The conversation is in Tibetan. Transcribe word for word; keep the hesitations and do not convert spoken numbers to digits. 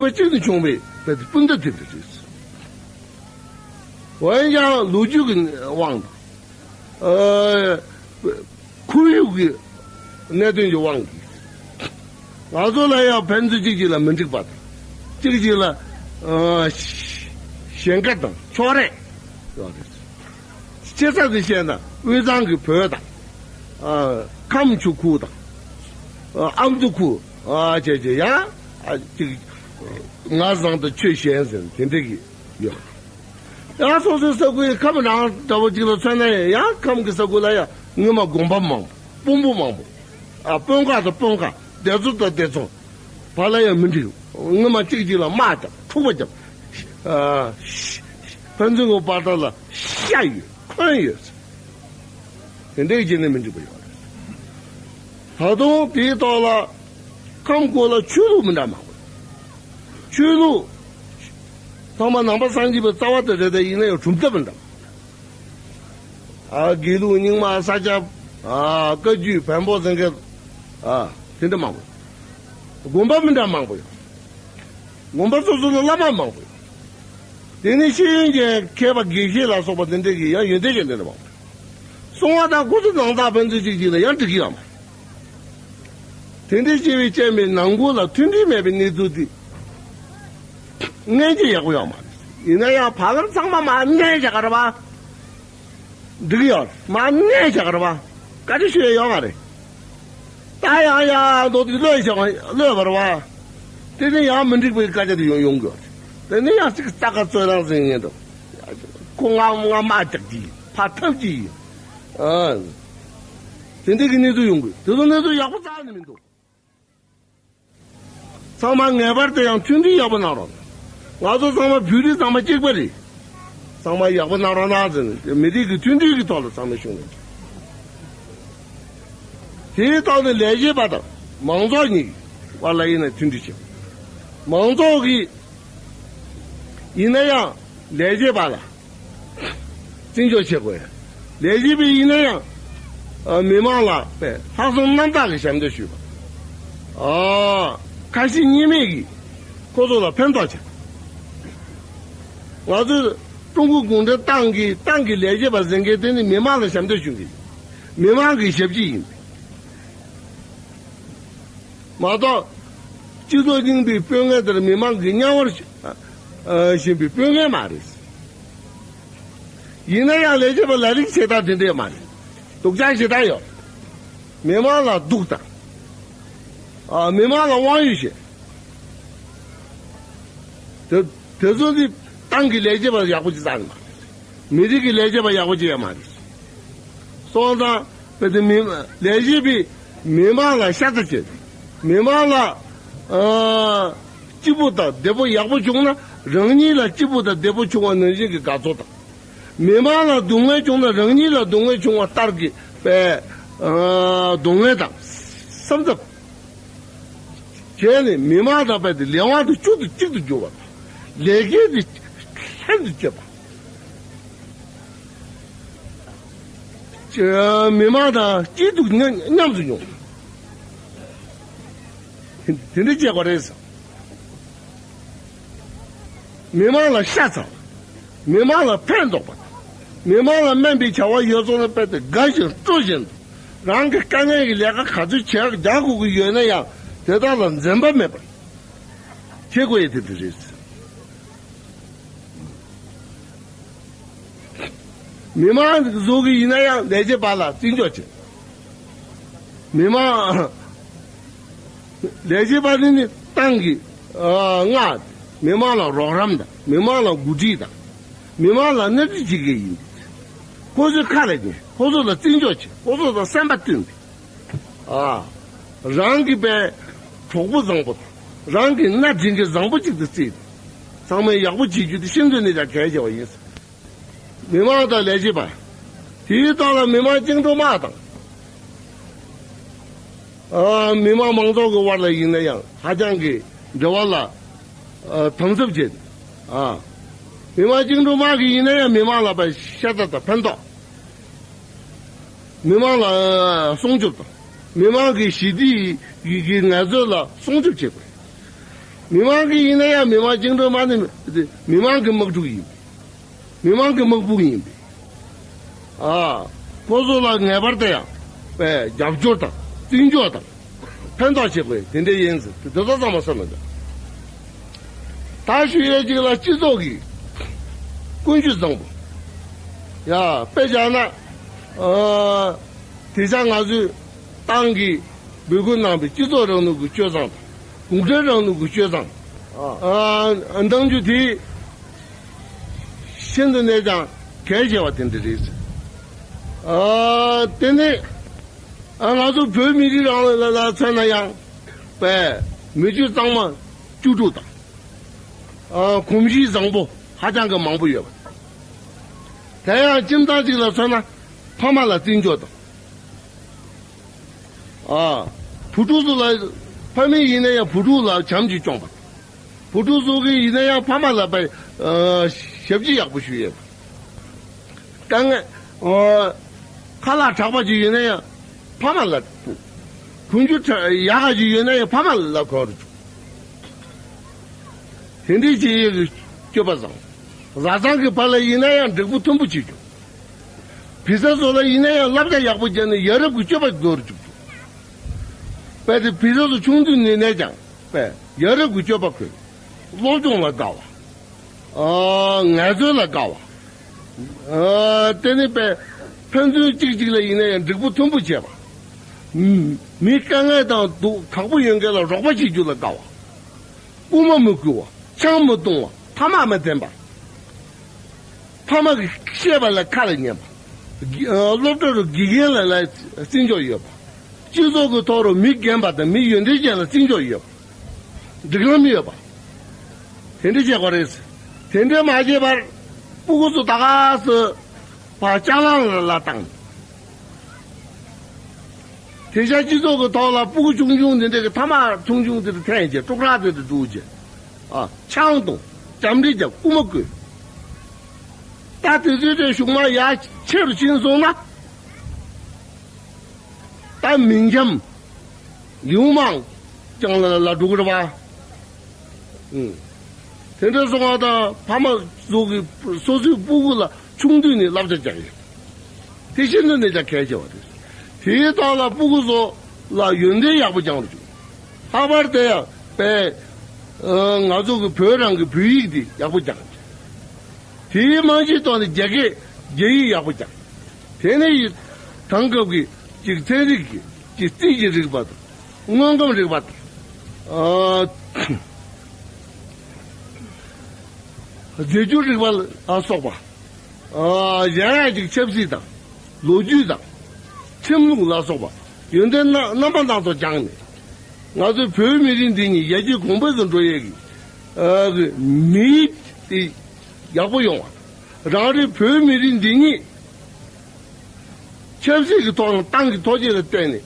པ་གཅིག་ཏུ་བྱུང་བའི་སྤུན་ཟླ་དེ་འདྲ་རེད། འོན་ཀྱང་ལོ་རྒྱུས་ཀྱི་དབང་དང་། ཨ། ཁོར་ཡུག་གི་གནད་དོན་གྱི་དབང་གིས། ང་ཚོ་ལ་ཡང་ཕན་ཚུན་གཅིག་གཅིག་ལ་མི་འགྲིག་པ་དང་། གཅིག་གཅིག་ལ། ཨ། ཞེན་ཁ་དང་ཕྱོགས་རིས་ཡོད་རེད། སྤྱི་ཚོགས་དེ་བཤད་ན་དབུས་གཙང་གི་བོད་དང་། ཨ། ཁམས་ཆུ་ཁུལ་དང་། ཨ། ཨ་མདོ་ཁུལ། ཨ། བྱས་བྱས་ཡང་། ཨ། གཅིག་ང་བཟང་དང་ཁྱོད་ཞན་ཟེར་དེ་འདྲ་གི་ཡོད། ཡང་སོ་སོའི་ས་ཁུལ་ཁམས་རང་འདྲ་བོ་གཅིག་ལ་མཚོན་ན་ཡང་ཁམས་ཀྱི་ས་ཁུལ་ལ་ཡང་སྔོན་མ་དགོན་པ་མང་པོ་དཔོན་པོ་མང་པོ། ཨ། དཔོན་ཁག་དང་དཔོན་ཁག་སྡེ་ཚོགས་དང་སྡེ་ཚོགས་བར་ལ་ཡང་མི་འགྲིག་སྔོན་མ་གཅིག་གཅིག་ལ་དམག་རྒྱབ་འཁྲུག་པ་རྒྱབ། ཨ། ཕན་ཚུན་གྱི་བར་དག་ལ་ཤ་ཡོད་འཁོན་ཡོད། དེ་འདྲའི་རྗེས་ནས་མི་འགྲིག་པ་ཡོད་རེད། ད་དུང་དེའི་ཐོག་ལ་ཁམས་སྐོར་ལ་ཆོས་ལུགས་མི་འདྲ་མང་པོ་ཡོད། ཆོས་ལུགས་ཚང་མ་ནང་པ་སངས་རྒྱས་པའི་རྩ་བ་དེ་རེད། དེ་ཡིན་ན་ཡང་གྲུབ་མཐའ་མི་འདྲ་མང་པོ་ཡོད། ཨ། དགེ་ལུགས་རྙིང་མ་ས་སྐྱ། ཨ། བཀའ་བརྒྱུད་བོན་པོ་ཟེར་མཁན། ཨ། དེ་འདྲ་མང་པོ་ཡོད། དགོན་པ་མི་འདྲ་མང་པོ་ཡོད། དགོན་པ་སོ་སོ་ལ་བླ་མ་མང་པོ་ཡོད། དེ་ནི་ཤེས་ཡོན་ཅན་མཁས་པ་དགེ་བཤེས་ལ་སོགས་པ་དེ་འདྲ་གི་ཡང་ཡོན་ཏན་ཅན་དེ་འདྲ་མང་པོ་ཡོད། སོང་བ་དང་ཁོ་ཚོ་ནང་བདག་ཕན་ཚུན་གཅིག་གཅིག་ལ་ཡང་འགྲིག་གི་ཡོད་མ་རེད། དེ་འདྲའི་སྐྱེ་བའི་རྐྱེན་པས་ནང་ཁུལ་ལ་མཐུན་སྒྲིལ་མེད་པའི་གནས་ཚུལ་དེ་མངོན་གྱི་ཡག་པོ་ཡོད་མ་རེད། ཡིན་ན་ཡང་བར་ལམ་ཚང་མ་མར་མནན་བཞག་ག་རེད་པ། འགྲིག་ཡོད་མར་མནན་བཞག་ག་རེད་པ། བཀའ་འདྲི་ཞུ་ཡ་ཡོད་མ་རེད། ད་ཡང་ཡང་མདོ་དེ་གློད་བཞག་གློད་པ་རེད་པ། དེ་ནས་ཡང་མི་འགྲིག་པའི་སྐད་ཆ་དེ་ཡོང་ཡོང་གི་ཡོད་རེད། དེ་ནས་ཡང་ཅིག་རྩ་ཁ་རྩོད་རང་ཟིན་ངེས་འདུག་ཁོ་ང་ང་དམག་རྒྱག་གི་ཡིན། ཕར་འཐབ་ཀྱི་ཡིན། ཨ། དེ་འདྲའི་གི་གནས་ཚུལ་ཡོང་གི། དེ་ཚོ་གནས་ཚུལ་ཡག་པོ་རྩ་ནས་མི་འདུག་ཚང་མ་ངེས་པར་དུ་ཡང་མཐུན་སྒྲིལ་ཡག་པོ་གནང་རོགས། ང་ཚོ་ཚང་མ་བོད་རིགས་ཚང་མ་གཅིག་པ་རེད། ཚང་མ་ཡག་པོ་གནང་རོགས་གནང་ཟེར་ནས་མི་རིགས་ཀྱི་མཐུན་སྒྲིལ་གྱི་ཐོག་ལ་ཚང་མས་ཤུགས་སྣོན་དགོས། དེའི་ཐོག་ནས་ལས་བྱེད་པ་དང་མང་ཚོགས་གཉིས་ཀྱི་བར་ལ་ཡིན་ན་མཐུན་སྒྲིལ་བྱེད་དགོས། མང་ཚོགས་ཀྱི་ཡིན་ན་ཡང་ལས་བྱེད་པ་ལ་བརྩི་འཇོག་བྱེད་དགོས། ལས་བྱེད་པ་ཡིན་ན་ཡང་། ཨ། མི་མང་ལ་པས་ལྷག་བསམ་རྣམ་དག་གིས་ཞབས་འདེགས་ཞུས་པ། ཨ། ཁ་ཞེ་གཉིས་མེད་ཀྱིས་ཁོ་ཚོ་ལ་ཕན་ཐོགས་བྱེད། ང་ཚོས་ཀྲུང་གོ་གུང་ཁྲན་ཏང་གི་ཏང་གི་ལས་བྱེད་པ་ཟེར་མཁན་དེ་ནི་མི་མང་ལ་ཞབས་འདེགས་ཞུ་མཁན་ཡིན། མི་མང་གི་ཞབས་ཕྱི་ཡིན། མ་གཏོགས། སྤྱི་ཚོགས་རྙིང་པའི་དཔོན་ངན་དེར་མི་མང་གིས་གཉའ་བར་ཨ་བཞིན་པའི་དཔོན་ངན་མ་རེད། ཡིན་ན་ཡང་ལས་བྱེད་པ་ལ་རིགས་བྱེད་སྟངས་དེ་འདྲས་མ་རེད། སྡུག་ཅག་ཞེ་དྲག་ཡོད། མི་མང་ལ་སྡུག་དང་། ཨ། མི་མང་ལ་དབང་ཡོད་བྱེད། དེ་དེ་ཚོ་ནི་ཏང་གི་ལས་བྱེད་པ་ཡག་པོ་ཅིག་བཏང་མ་རེད། མི་རིགས་ཀྱི་ལས་བྱེད་པ་ཡག་པོ་ཅིག་ཡང་མ་རེད། སོང་ཙང་བས་དེ་མི་ལས་བྱེད་པས་མི་མང་ལ་ཤ་ཚ་བྱེད། མི་མང་ལ་ཨ་སྐྱིད་པོ་དང་བདེ་པོ་ཡག་པོ་བྱུང་ན་རང་ཉིད་ལ་སྐྱིད་པོ་དང་བདེ་པོ་བྱུང་བ་ནང་བཞིན་གྱི་དགའ་ཚོར་དང་། མི་མང་ལ་སྡུག་བསྔལ་བྱུང་ན་རང་ཉིད་ལ་སྡུག་བསྔལ་བྱུང་བ་ལྟར་གྱི་པའི་ཨ་སྡུག་བསྔལ་དང་སེམས་འཚབ། བྱས་ནས་མི་མང་དང་བས་ཏེ་ལས་དབང་དུ་གཅིག་ཏུ་གཅིག་ཏུ་འགྱུར་བ་དང་། ལས་འགན་དེ་ལྷན་དུ་སྤྱོད་པ། ཅེས་མི་མང་དང་སྐྱིད་སྡུག་མཉམ་མཉམ་དུ་མྱོང་། དེ་འདྲ་བྱེད་དགོས་རེད་ཟེར། མི་མང་ལ་ཤ་ཚ། མི་མང་ལ་ཕན་འདོགས་པ། མི་མང་ལ་སྨན་པའི་བྱ་བ་ཡོད་ཚོགས་ན་དཔེ་དེ་དགའ་བཞིན་སྤྲོ་བཞིན་དུ། རང་གི་དཀའ་ངལ་གྱི་ལས་ཀ་ག་ཚོད་བྱེད་རྒྱག་དགོས་ཀྱི་ཡོད་ན་ཡང་དེ་དག་ལ་འཛེམ་པ་མེད་པར་བྱེད་དགོས་ཡས་དེ་དེ་རེད། མི་མང་བཟོ་གི་ཡིན་ན་ཡང་ལས་བྱེད་པ་ལ་བརྩི་འཇོག་བྱེད། མི་མང་ལས་བྱེད་པ་ནི་ནི་ཏང་གི་ཨ་མངའ། མི་མང་ལ་རོགས་རམ་དང་མི་མང་ལ་འགོ་ཁྲིད་དང་མི་མང་ལ་སྣེ་ཁྲིད་བྱེད་མཁན་ཡིན། ཁོ་ཚོའི་ཁ་ལ་ཉན། ཁོ་ཚོ་ལ་བརྩི་འཇོག་བྱེད། ཁོ་ཚོ་ལ་སེམས་པ་བསྟུན་ཏེ། ཨ། རང་གི་པའི་གྲོགས་པོ་བཟང་པོ་དང་། རང་གི་སྣ་འདྲེན་མཁན་བཟང་པོ་གཅིག་ཏུ་བརྩིས་ཏེ། ཚང་མས་ཡག་པོ་བྱེད་རྒྱུ་དེ་ཤིན་ཏུ་ནས་ཀྱང་གལ་ཆེ་བ་ཡིན། མི་མང་དང་ལས་བྱེད་པ། དེའི་ཐོག་ལ་མི་མང་བཅིངས་འགྲོལ་དམག་དང་། ཨ། མི་མང་མང་ཚོགས་ཀྱི་དབར་ལ་ཡིན་ན་ཡང་ཧ་ཅང་གི་འབྲེལ་བ་ལ་ཨ་དམ་ཟབ་བྱེད། ཨ། མི་མང་བཅིངས་འགྲོལ་དམག་གིས་ཡིན་ན་ཡང་མི་མང་ལ་པའི་ཤ་ཚ་དང་ཕན་ཐོགས། མི་མང་ལ་སྲུང་སྐྱོབ་དང་། མི་མང་གི་ཞི་བདེ་ཡི་གི་ངལ་རྩོལ་ལ་སྲུང་སྐྱོབ་བྱེད་དགོས། མི་མང་གི་ཡིན་ན་ཡང་མི་མང་བཅིངས་འགྲོལ་དམག་ནི་མི་མང་གི་དམག་འཁྲུག་ཡིན། མི་མང་གི་དམག་དཔུང་ཡིན་པས། ཨ། ཁོ་ཚོ་ལ་ངེས་པར་དུ་ཡང་པའི་རྒྱབ་སྐྱོར་དང་བརྩི་འཇོག་དང་ཕན་ཐོགས་བྱེད་དགོས་དེ་འདྲ་ཡིན་ཟེར་དེ་ཚོ་ཚང་མ་བསམ་བློ་བཏང་། ད་ཞུ་ཡས་གཅིག་ལ་སྤྱི་ཚོགས་ཀྱི་ཀུན་སྤྱོད་བཟང་པོ། ཡ་དཔེ་བཞག་ན། ཨ། དེ་ཆ་ང་ཚོའི་ཏང་གིས་འབོད་སྐུལ་གནང་བའི་སྤྱི་ཚོགས་རིང་ལུགས་ཀྱི་སྤྱོད་བཟང་དང་གུང་ཁྲན་རིང་ལུགས་ཀྱི་སྤྱོད་བཟང་། ཨ། གནང་རྒྱུ་དེ་ཤིན་ཏུ་ནས་ཀྱང་གལ་ཆེ་བ་དེ་འདྲ་རེད། ཨ། དེ་ནས་ཨ། ང་ཚོ་བོད་མི་རིགས་རང་ལ་ལ་མཚོན་ན་ཡང་པས་མི་རྒྱུད་གཙང་མ་བཅུ་དྲུག་དང་། ཨ། གོམས་གཤིས་བཟང་པོ་ཧ་ཅང་གི་མང་པོ་ཡོད་པ། དེ་ཡང་ཁྱིམ་ཚང་གཅིག་ལ་མཚོན་ན་ཕ་མ་ལ་བརྩི་འཇོག་དང་། ཨ། བུ་ཕྲུག་ཚོ་ལ་ཕ་མེས་ཡིན་ན་ཡང་བུ་ཕྲུག་ལ་བྱམས་ཀྱིས་སྐྱོང་པ། བུ་ཕྲུག་ཚོ་གི་ཡིན་ན་ཡང་ཕ་མ་ལ་པའི་ཨ། ཞབས་ཕྱི་ཡག་པོ་ཞུ་ཡས་པ། དཀའ་ངལ། ཨ། ཁ་ལག་དྲག་པ་ཅིག་ཡོད་ན་ཡང་ཕ་མ་ལ་ཕུལ། གོན་རྒྱུ་ཡག་ག་ཅིག་ཡོད་ན་ཡང་ཕ་མ་ལ་གོན་རུ་བཅུག་དེ་འདྲའི་བྱེད་ཡས་ཀྱི་སྤྱོད་པ་བཟང་། བཟའ་ཚང་གི་བར་ལ་ཡིན་ན་ཡང་འགྲིག་པོ་མཐུན་པོ་བྱེད་རྒྱུ། བུ་ཚ་ཚོ་ལ་ཡིན་ན་ཡང་བསླབ་བྱ་ཡག་པོ་བརྒྱབ་ནས་ཡ་རབས་ཀྱི་སྤྱོད་པ་བཟོ་རུ་བཅུག་རྒྱུ། དཔེ་དེ་བུ་ཚ་ཚོ་ཆུང་དུས་ནས་ནས་ཀྱང་དཔེ་ཡ་རབས་ཀྱི་སྤྱོད་པ་དགོས། སློབ་སྦྱོང་ལ་དགའ་བ། ཨ། ངལ་རྩོལ་ལ་དགའ་བ། ཨ། དེ་ནི་པས་ཕན་ཚུན་གཅིག་གཅིག་ལ་ཡིན་ན་ཡང་འགྲིག་པོ་མཐུན་པོ་བྱེད་པ། མི་དཀའ་ངལ་དང་སྡུག་དྲག་པོ་ཡོད་མཁན་ལ་རོགས་པ་བྱེད་རྒྱུ་ལ་དགའ་བ། རྐུ་མ་མི་རྐུ་བ། ཆང་མི་འཐུང་བ། ཕ་མ་མི་འཐེན་པ། ཕ་མ་གིས་བཤད་པ་ལ་ཁ་ལ་ཉན་པ། དགེ་ཨ། སློབ་གྲྭ་རུ་དགེ་རྒན་ལ་ལ་བརྩི་འཇོག་ཡོད་པ། སྤྱི་ཚོགས་ཀྱི་ཐོག་རུ་མི་རྒན་པ་དང་མི་ཡོན་ཏན་ཅན་ལ་བརྩི་འཇོག་ཡོད་པ། སྒྲིག་ལམ་ཡོད་པ། དེ་འདྲ་བྱེད་དགོས་རེད། དེ་འདྲ་མ་བྱས་པར་སྤུ་གུ་ཚོ་ད་ག་སེ་ཕར་ལྕགས་ལམ་ལ་ལ་བཏང་། དེ་ཤ་སྤྱི་ཚོགས་ཀྱི་ཐོག་ལ་སྤུ་གུ་ཆུང་ཆུང་འདི་འདྲ་གི་ཐ་མག་ཆུང་ཆུང་འདི་འདྲ་འཐེན་བྱས་ཀྲུག་ར་འདི་འདྲ་འདུག་བྱས། ཨ། ཆང་འཐུང་། འཇམ་རི་རྒྱབ། རྐུ་མ་རྐུ། ད་དེ་ཚོའི་གྲས་གཞུག་མ་ཡར་ཆེ་རུ་ཕྱིན་སོང་ན། ད་མི་འཇམ། ཡུང་མང་ཅང་ལ་ལ་འགྲོ་གི་རེད་པ། ཨུང་། དེ་འདྲ་སོང་བ་དང་ཕ་མ་ཚོ་གིས་སོ་སོའི་སྤུ་གུ་ལ་ཆུང་དུས་ནས་བསླབ་བྱ་རྒྱག་ཡོད། དེ་ཤིན་ཏུ་ནས་ཀྱང་གལ་ཆེ་བ་རེད། དེའི་ཐོག་ལ་སྤུ་གུ་ཚོ་ལ་ཡོན་ཏན་ཡག་པོ་སྦྱང་རུ་བཅུག་ལྷག་པར་དུ་ཡང་པས། ཨ། ང་ཚོ་གི་བོད་རང་གི་བོད་ཡིག་འདི་ཡག་པོ་སྦྱང་། དེའི་རྨང་གཞིའི་ཐོག་ནས་རྒྱ་སྐད་རྒྱ་ཡིག་ཡག་པོ་སྦྱང་། དེ་ནས་ཡི་དེང་སྐབས་ཀྱི་ཅིག་ཚན་རིག་གི་ཅིག་རྩིས་ཀྱི་རིག་པ་དང་། དངོས་ཁམས་རིག་པ་དང་། ཨ། རྫས་འགྱུར་རིག་པ་ལ་སོགས་པ། ཨ། གཞན་ཡང་ཅིག་ཆབ་སྲིད་དང་། ལོ་རྒྱུས་དང་། ཁྲིམས་ལུགས་ལ་སོགས་པ་ཡོན་ཏན་སྣ་རྣམ་པ་སྣ་ཚོགས་སྦྱངས་ནས། ང་ཚོའི་བོད་མི་རིགས་འདི་ཉིད་ཡར་རྒྱས་གོང་འཕེལ་དུ་འགྲོ་ཡས་ཀྱི། ཨ། གི་མི་ཡིད་དེ་ཡག་པོ་ཡོང་བ། རང་རེའི་བོད་མི་རིགས་འདི་ཉིད་ཆབ་སྲིད་ཀྱི་ཐོག་ནས་ཏང་གི་ཐོག་ཆེན་ལ་བརྟེན་ནས།